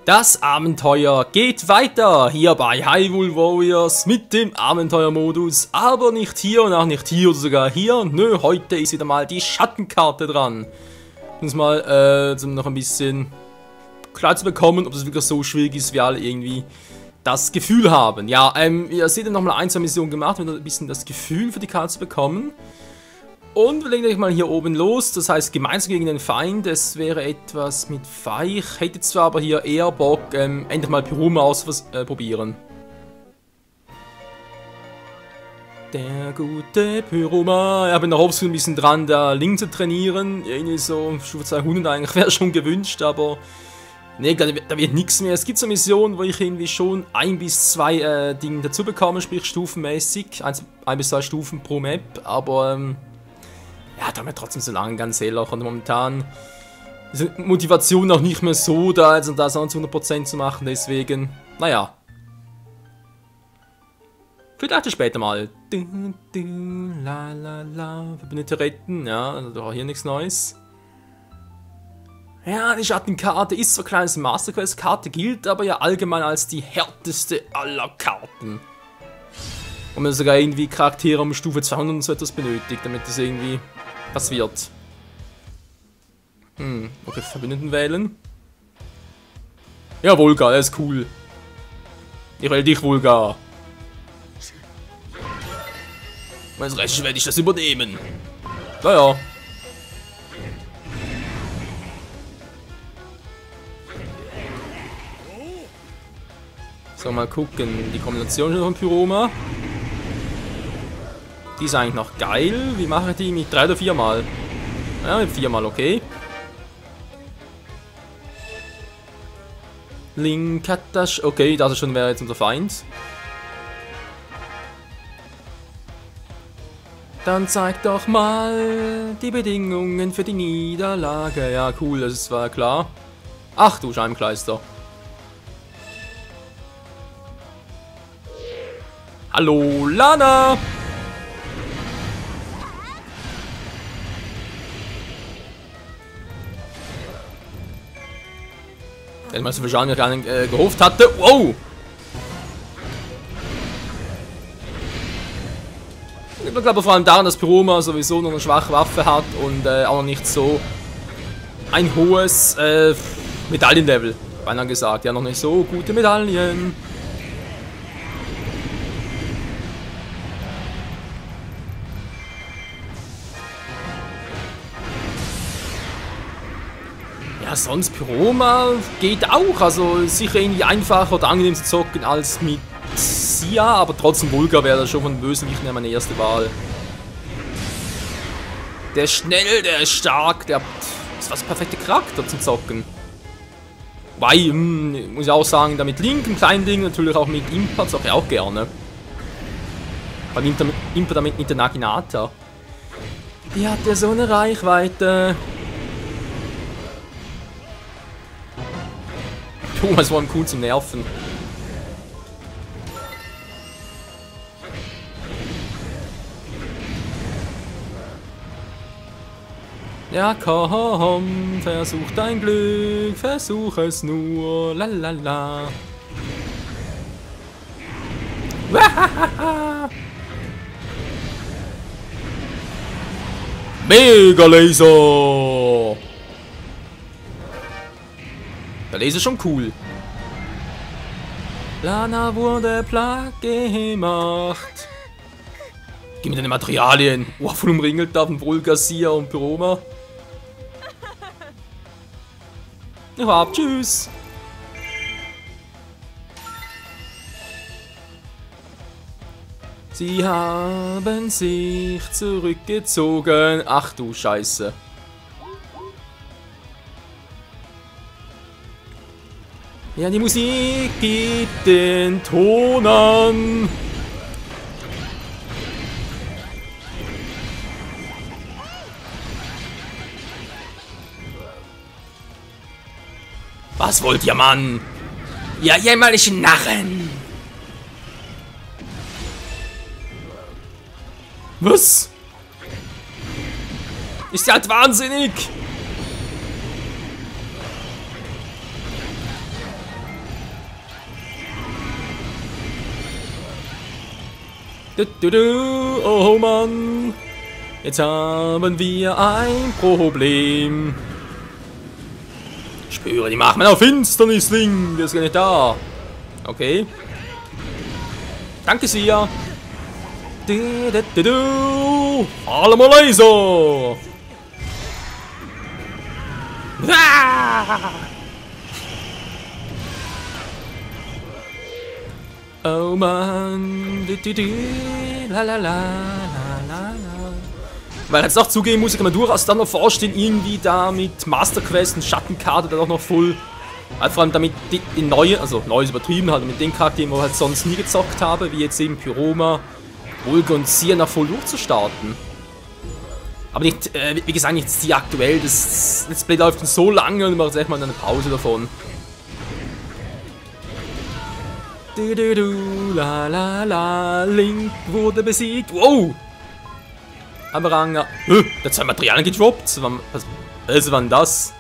Das Abenteuer geht weiter, hier bei Hyrule Warriors mit dem Abenteuermodus, aber nicht hier und auch nicht hier oder sogar hier. Nö, heute ist wieder mal die Schattenkarte dran. Um es mal noch ein bisschen klar zu bekommen, ob es wirklich so schwierig ist, wie alle irgendwie das Gefühl haben. Ja, ihr seht ja nochmal ein, zwei Missionen gemacht, um ein bisschen das Gefühl für die Karte zu bekommen. Und wir legen gleich mal hier oben los, das heißt gemeinsam gegen den Feind, es wäre etwas mit Feich, hätte zwar aber hier eher Bock, endlich mal Piruma ausprobieren. Der gute Piruma, ich bin noch hoffentlich ein bisschen dran, da Link zu trainieren, irgendwie so Stufe 200 eigentlich wäre schon gewünscht, aber ne, da wird nichts mehr. Es gibt so Missionen, wo ich irgendwie schon 1 bis 2 Dinge dazu bekomme, sprich stufenmäßig, 1 bis 2 Stufen pro Map, aber ja, da haben wir trotzdem so lange, ganz ehrlich, und momentan ist die Motivation auch nicht mehr so da, also da sonst 100% zu machen, deswegen, naja. Vielleicht später mal. La la la, Verbündete retten, ja, also hier nichts Neues. Ja, die Schattenkarte ist so klein als Masterquest-Karte, gilt aber ja allgemein als die härteste aller Karten. Und man sogar irgendwie Charaktere um Stufe 200 und so etwas benötigt, damit das irgendwie was wird. Okay, Verbündeten wählen. Ja, Volga, der ist cool. Ich wähle dich, Volga. Wenn es recht ist, werde ich das übernehmen. Naja. So, mal gucken. Die Kombination von Piruma. Die ist eigentlich noch geil. Wie mache ich die? Mit 3 oder 4 Mal? Ja, mit 4 Mal, okay. Link hat das. Okay, das ist schon wäre jetzt unser Feind. Dann zeig doch mal die Bedingungen für die Niederlage. Ja, cool, das war klar. Ach du Scheibenkleister. Hallo, Lana! Wenn man so wahrscheinlich gar nicht gehofft hatte. Wow! Ich glaube vor allem daran, dass Piruma sowieso noch eine schwache Waffe hat und auch noch nicht so ein hohes Medaillenlevel, beinahe gesagt. Ja, noch nicht so gute Medaillen. Ja, sonst Piruma geht auch, also sicher irgendwie einfacher oder angenehm zu zocken als mit Sia, aber trotzdem Volga wäre das schon von Bösewichten meine erste Wahl. Der ist schnell, der ist stark, der ist was perfekte Charakter zum Zocken. Wobei, muss ich auch sagen, damit Link, ein kleines Ding, natürlich auch mit Impa, zocke ich auch gerne. Beim Impa damit mit der Naginata. Die hat ja so eine Reichweite. Thomas war cool zum Nerven. Ja, komm, versuch dein Glück, versuch es nur, lalala. Mega Laser! Der Laser ist schon cool. Lana wurde platt gemacht. Gib mir deine Materialien. Oh, voll umringelt da von Volga, Sia und Piruma. Ich hab, tschüss. Sie haben sich zurückgezogen. Ach du Scheiße. Ja, die Musik gibt den Ton an. Was wollt ihr, Mann? Ja, jämmerlichen Narren! Was? Ist ja halt wahnsinnig! Oh Mann. Jetzt haben wir ein Problem. Ich spüre die Macht meiner Finsternisling. Der ist gar nicht da. Okay. Danke sehr. Alle mal Laser. Oh Mann. La la la la la. Weil jetzt noch zugeben muss, ich kann mir durchaus dann noch vorstellen, irgendwie da mit Masterquest und Schattenkarte dann auch noch voll. Vor allem damit die neue, also neues übertrieben halt, mit den Charakteren, wo ich halt sonst nie gezockt habe, wie jetzt eben Pyroma, Vulga und Sia nach voll durchzustarten. Aber nicht, wie gesagt, nicht die aktuell, das Let's Play läuft so lange und mache jetzt echt mal eine Pause davon. La la la, Link wurde besiegt. Wow! Amaranga. Da hat 2 Materialien gedroppt. Was war denn das?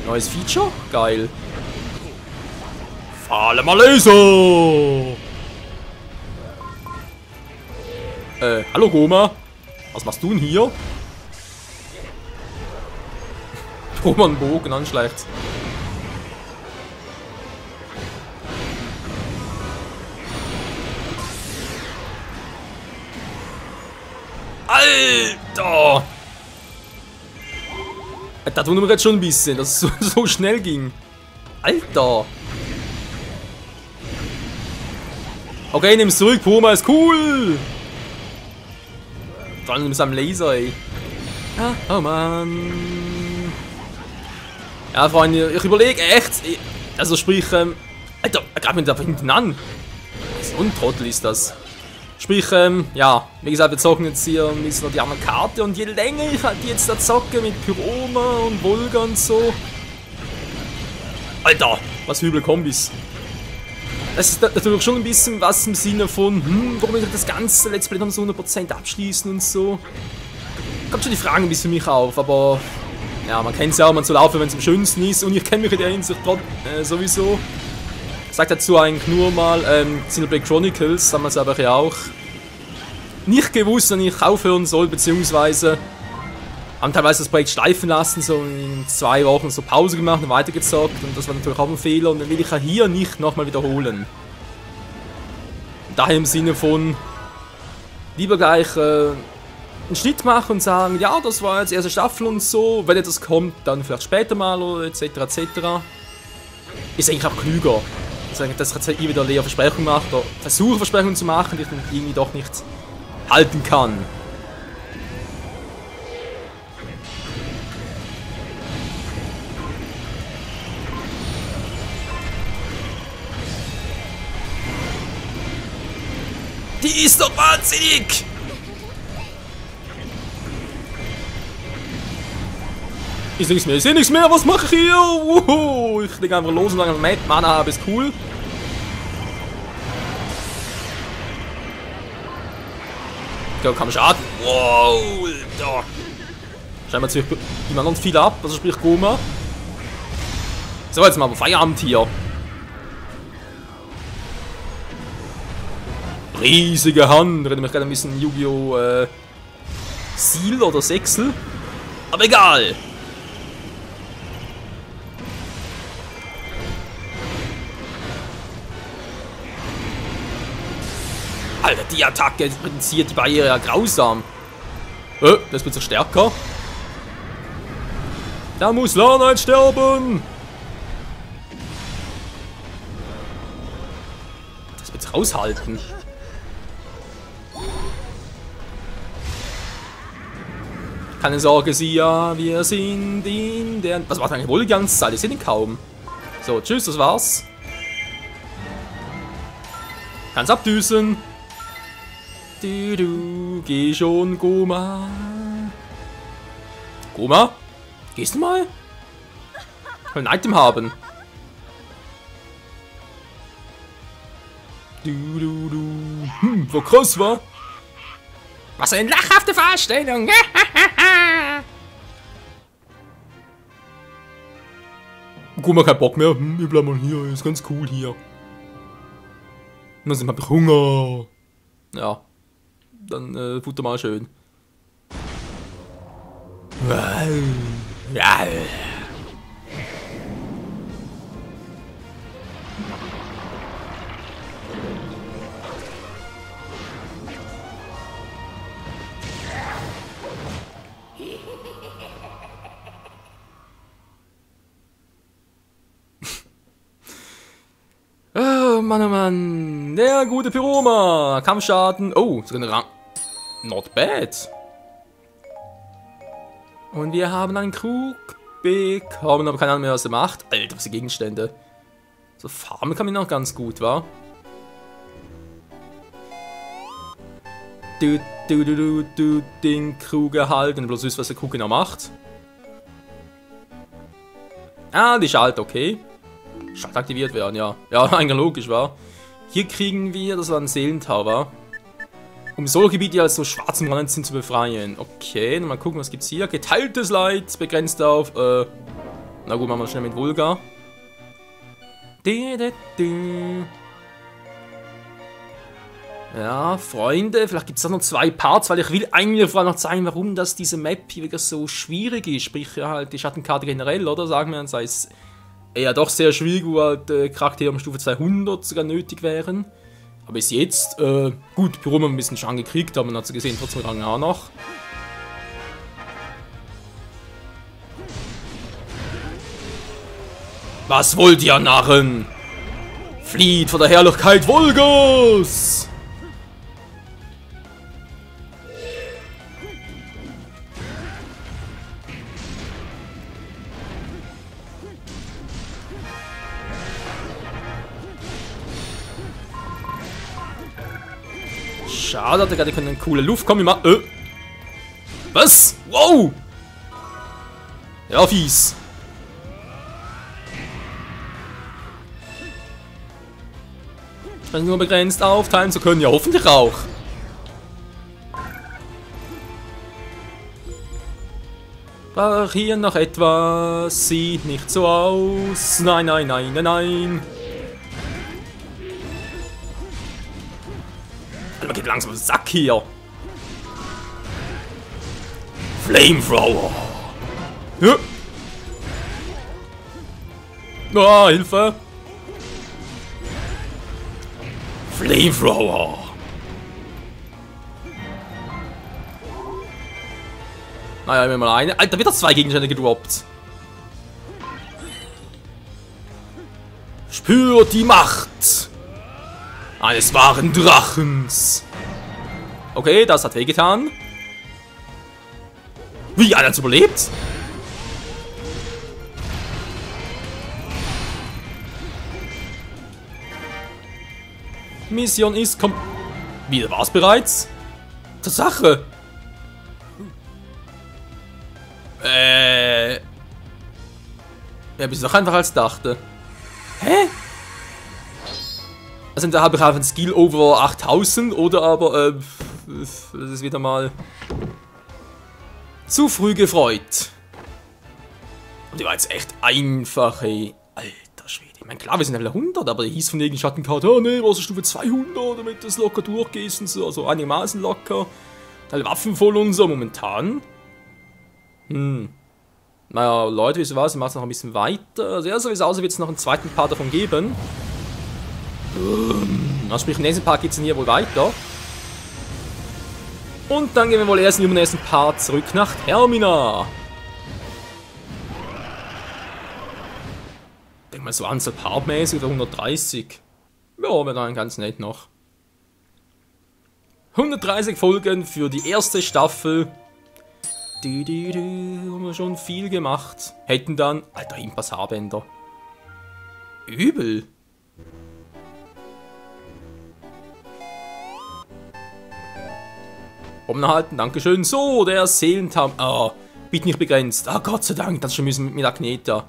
Neues Feature? Geil. Falle mal Laser! Hallo Goma. Was machst du denn hier? Goma einen Bogen anschleicht. Alter! Da tun wir jetzt schon ein bisschen, dass es so schnell ging. Alter! Okay, nimm's zurück, Puma ist cool! Vor allem mit seinem Laser, ey. Oh Mann. Ja, Freunde, ich überlege echt. Also sprich, Alter, er greift mich da hinten an. So ein Trottel ist das. Sprich, ja, wie gesagt, wir zocken jetzt hier ein bisschen noch die andere Karte und je länger ich halt jetzt da zocke mit Pyroma und Vulga und so. Alter, was für üble Kombis. Das ist natürlich schon ein bisschen was im Sinne von, warum will ich das ganze Let's Play dann so 100% abschließen und so. Kommt schon die Frage ein bisschen für mich auf, aber ja, man kennt es ja auch, man soll aufhören, wenn es am schönsten ist und ich kenne mich in der Hinsicht sowieso. Ich sag dazu eigentlich nur mal, Xenoblade Chronicles, damals habe ich ja auch nicht gewusst, wann ich aufhören soll, beziehungsweise haben teilweise das Projekt schleifen lassen, so in 2 Wochen so Pause gemacht und weitergezockt und das war natürlich auch ein Fehler und den will ich ja hier nicht nochmal wiederholen. Daher im Sinne von lieber gleich einen Schnitt machen und sagen, ja, das war jetzt die erste Staffel und so, wenn etwas kommt, dann vielleicht später mal oder etc. etc. Ist eigentlich auch klüger. Dass ich jetzt hier wieder leere Versprechungen mache, oder versuche Versprechungen zu machen, die ich dann irgendwie doch nicht halten kann. Die ist doch wahnsinnig! Ich sehe nichts mehr, ich sehe nichts mehr, was mache ich hier? Wuhu. Ich lege einfach los und sage, Mana habe, ist cool. Okay, kann Schaden. Wow, Alter. Scheinbar zieht jemand noch viel ab, also sprich Goma. So, jetzt machen wir Feierabend hier. Riesige Hand. Erinnert mich gerade ein bisschen Yu-Gi-Oh! Seal oder Sechsel. Aber egal. Alter, die Attacke reduziert die Barriere ja grausam. Das wird so stärker. Da muss Lana sterben. Das wird's raushalten. Keine Sorge, Sia, wir sind in der... Was war das eigentlich wohl die ganze Zeit? Ich sehe ihn kaum. So, tschüss, das war's. Kannst abdüsen. Geh schon, Goma. Goma? Gehst du mal? Ich will ein Item haben. Wo krass war? Was eine lachhafte Vorstellung. Goma, kein Bock mehr. Wir bleiben mal hier. Ist ganz cool hier. Und dann sind wir Hunger. Ja. Dann futter mal schön. Oh Mann, oh Mann. Der gute Pyroma. Kampfschaden. Oh, sogar eine Rang. Not bad. Und wir haben einen Krug bekommen, aber keine Ahnung mehr, was er macht. Alter, was für Gegenstände. So farmen kann man noch ganz gut, wa? Den Krug erhalten. Bloß wisst, was der Krug genau macht. Ah, die Schalt, okay. Schalt aktiviert werden, ja. Ja, eigentlich logisch, wa? Hier kriegen wir, das war ein Seelentau, wa? Um Solo-Gebiete, die als so schwarz umrandet sind, zu befreien. Okay, mal gucken, was gibt's hier. Geteiltes Leid, begrenzt auf, na gut, machen wir schnell mit Vulga. Ja, Freunde, vielleicht gibt es da noch 2 Parts, weil ich will eigentlich vor allem noch zeigen, warum das diese Map hier wirklich so schwierig ist. Sprich, ja, halt die Schattenkarte generell, oder? Sagen wir, sei es eher doch sehr schwierig, wo halt Charaktere um Stufe 200 sogar nötig wären. Aber bis jetzt, gut, Pyroma ein bisschen Schaden gekriegt, aber man hat sie gesehen, trotzdem Rang A noch. Was wollt ihr, Narren? Flieht vor der Herrlichkeit Volgas! Schade, hatte gerade eine coole Luft. Komm, wir mal. Was? Wow! Ja, fies. Wenn nur begrenzt aufteilen zu können, ja, hoffentlich auch. Brauche hier noch etwas. Sieht nicht so aus. Nein, nein, nein, nein, nein. Man geht langsam auf den Sack hier. Flamethrower. Ja. Ah, Hilfe. Flamethrower. Naja, immer mal eine. Alter, wieder 2 Gegenstände gedroppt. Spürt die Macht eines wahren Drachens. Okay, das hat wehgetan. Wie, einer hat's überlebt? Mission ist Wieder war's bereits? Tatsache. Ja, bist du doch einfach als dachte. Hä? Also da habe ich auf ein Skill over 8000 oder aber, das ist wieder mal zu früh gefreut. Und die war jetzt echt einfach, ey. Alter Schwede. Ich meine, klar, wir sind Level 100, aber der hieß von irgendeiner Schattenkarte, oh ne, was ist Stufe 200, damit das locker durchgehst und so, also einigermaßen locker. Alle Waffen voll und so, momentan. Naja, Leute, wisst ihr was, wir machen es noch ein bisschen weiter. Also ja, so wie es aussieht, wird es noch einen zweiten Part davon geben. Also sprich, im nächsten Part geht es dann hier wohl weiter. Und dann gehen wir wohl erst im nächsten Part zurück nach Termina. Ich denke mal so Anzahl Partmäßig oder 130. Ja, wäre dann ganz nett noch. 130 Folgen für die erste Staffel. Haben wir schon viel gemacht. Hätten dann... Alter, Impass Haarbänder. Übel. Umhalten, dankeschön. So, der Seelentam. Ah, bitte nicht begrenzt. Ah, Gott sei Dank, das schon müssen mit Agneta.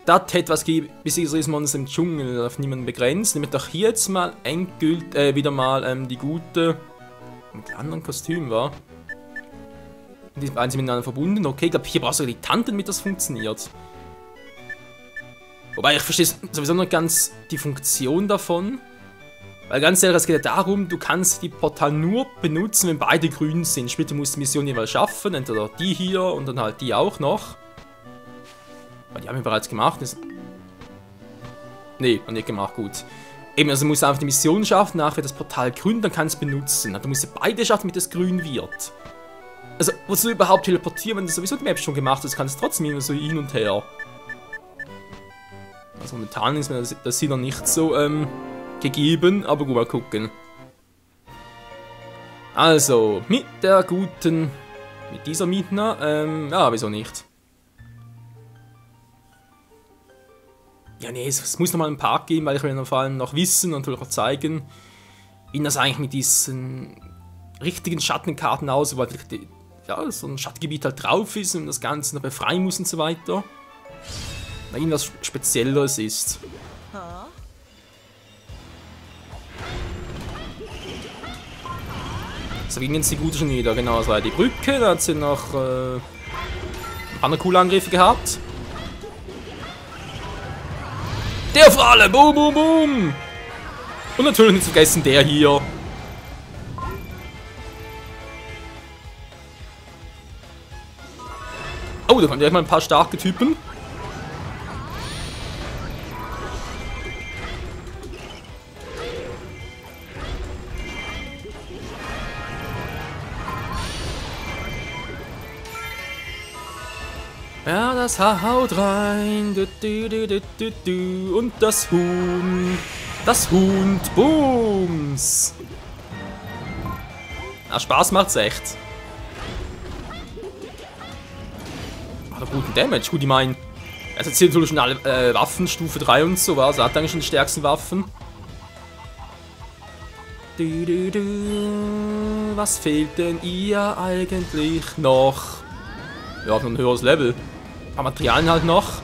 Das hätte was gegeben. Bisher ist man im Dschungel, darf niemand begrenzt. Nehmen wir doch hier jetzt mal endgültig wieder mal die gute. Mit anderen Kostüm war. Die beiden sind miteinander verbunden. Okay, ich glaube, hier brauchst du die Tante, damit das funktioniert. Wobei, ich verstehe sowieso noch ganz die Funktion davon. Weil ganz ehrlich, es geht ja darum, du kannst die Portal nur benutzen, wenn beide grün sind. Sprich, du musst die Mission jeweils schaffen, entweder die hier und dann halt die auch noch. Weil die haben wir bereits gemacht. Nee, noch nicht gemacht, gut. Eben, also du musst einfach die Mission schaffen, nachher wird das Portal grün, dann kannst du es benutzen. Du musst ja beide schaffen, damit es grün wird. Also, wozu überhaupt teleportieren, wenn du sowieso die Map schon gemacht hast, kannst du trotzdem immer so hin und her. Also momentan ist mir das hier noch nicht so, gegeben, aber gut, mal gucken. Also, mit der guten, mit dieser Midna, ja, wieso nicht? Ja, nee, es muss nochmal einen Park geben, weil ich will vor allem noch wissen und will auch zeigen, wie das eigentlich mit diesen richtigen Schattenkarten aussieht, weil ja, so ein Schattengebiet halt drauf ist und das Ganze noch befreien muss und so weiter. Na, irgendwas Spezielleres ist. So, wie gehen sie gut schon wieder? Genau, das war die Brücke. Da hat sie noch ein paar coole Angriffe gehabt. Der vor allem! Boom, boom, boom! Und natürlich nicht zu vergessen der hier. Oh, da kommen gleich mal ein paar starke Typen. Ja, das Haar haut rein. Und das Huhn. Das Hund. Booms. Na, Spaß macht's echt. Macht guten Damage. Gut, ich meine, er hat hier natürlich schon alle Waffen, Stufe 3 und so was. Er hat eigentlich schon die stärksten Waffen. Was fehlt denn ihr eigentlich noch? Ja, noch ein höheres Level. Ein paar Materialien halt noch.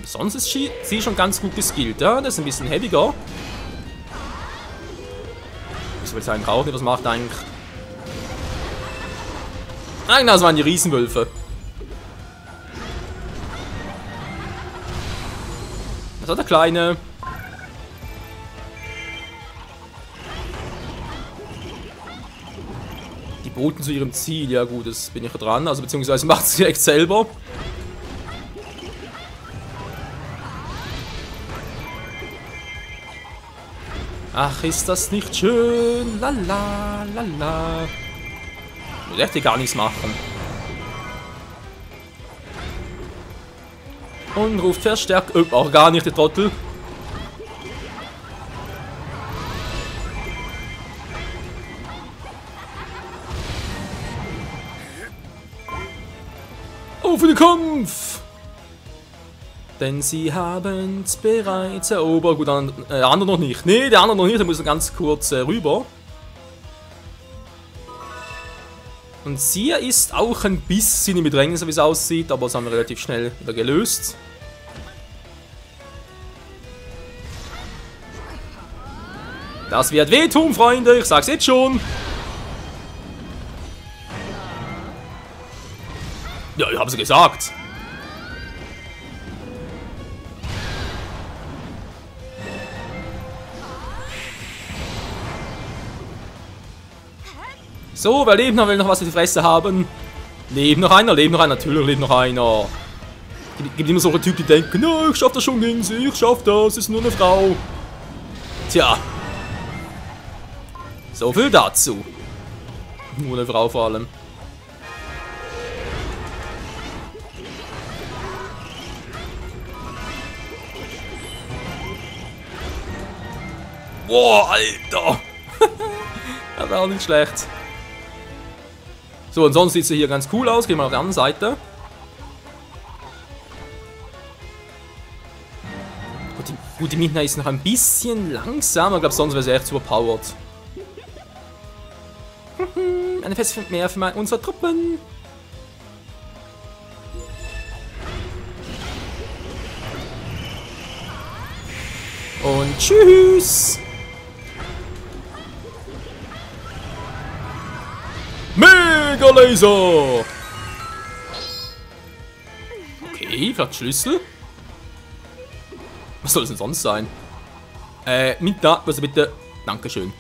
Sonst ist sie schon ganz gut geskillt, ja? Das ist ein bisschen heaviger. Ich will sagen, auch nicht, was macht eigentlich? Nein, das waren die Riesenwölfe. Das war der Kleine. Boten zu ihrem Ziel, ja gut, das bin ich dran, also beziehungsweise macht sie direkt selber. Ach, ist das nicht schön? Lala, lala. Ich möchte gar nichts machen. Und ruft verstärkt. Auch gar nicht, der Trottel. Auf den Kampf! Denn sie haben's bereits erobert. Gut, der andere noch nicht. Nee, der andere noch nicht, der muss ganz kurz rüber. Und sie ist auch ein bisschen im Bedrängnis, wie es aussieht, aber das haben wir relativ schnell wieder gelöst. Das wird wehtun, Freunde, ich sag's jetzt schon. Ja, ich hab's gesagt. So, wer lebt noch, will noch was in die Fresse haben? Lebt noch einer, natürlich lebt noch einer. Gibt immer solche Typen, die denken, no, ich schaff das schon gegen sie, ich schaff das, ist nur eine Frau. Tja. So viel dazu. Nur eine Frau vor allem. Boah, Alter! Das war auch nicht schlecht. So, und sonst sieht sie hier ganz cool aus. Gehen wir auf die andere Seite. Gut, die Midna ist noch ein bisschen langsamer. Ich glaube, sonst wäre sie echt überpowered. Eine Feste mehr für unsere Truppen. Und tschüss! Mega Laser! Okay, vielleicht Schlüssel? Was soll es denn sonst sein? mit da, also bitte. Dankeschön.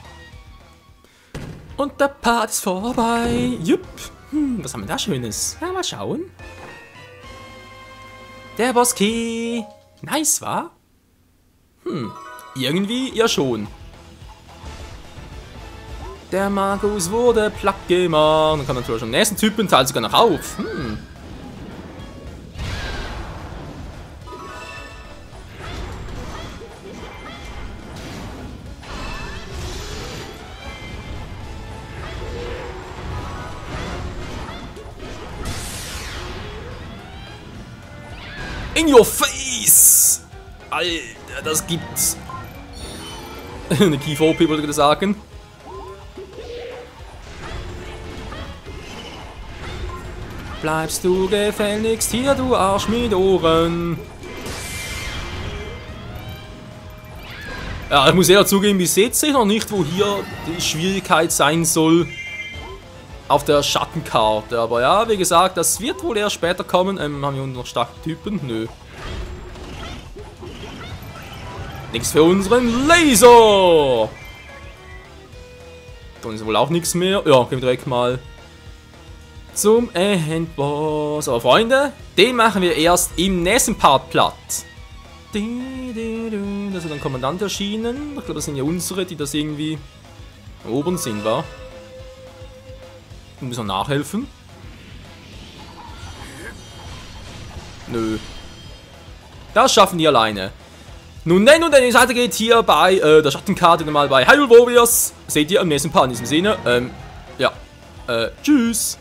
Und der Part ist vorbei. Jupp. Was haben wir da Schönes? Ja, mal schauen. Der Boss-Key. Nice, wa? Irgendwie ja schon. Der Magus wurde platt gemacht. Dann kann natürlich schon den nächsten Typen teilt sogar noch auf. In your face! Alter, das gibt's. Eine Kiefer-OP würde ich sagen. Bleibst du gefälligst hier, du Arsch mit Ohren. Ja, ich muss eher zugeben, bis jetzt sehe ich noch nicht, wo hier die Schwierigkeit sein soll. Auf der Schattenkarte. Aber ja, wie gesagt, das wird wohl eher später kommen. Haben wir noch starke Typen? Nö. Nichts für unseren Laser! Dann ist wohl auch nichts mehr. Ja, gehen wir direkt mal zum Endboss. Aber Freunde, den machen wir erst im nächsten Part platt. Da ist ein Kommandant erschienen. Ich glaube, das sind ja unsere, die das irgendwie oben sind, wa? Wir müssen nachhelfen. Nö. Das schaffen die alleine. Nun denn, und die Seite geht hier bei der Schattenkarte nochmal bei Hyrule Warriors. Seht ihr im nächsten Part. In diesem Sinne, ja. Tschüss.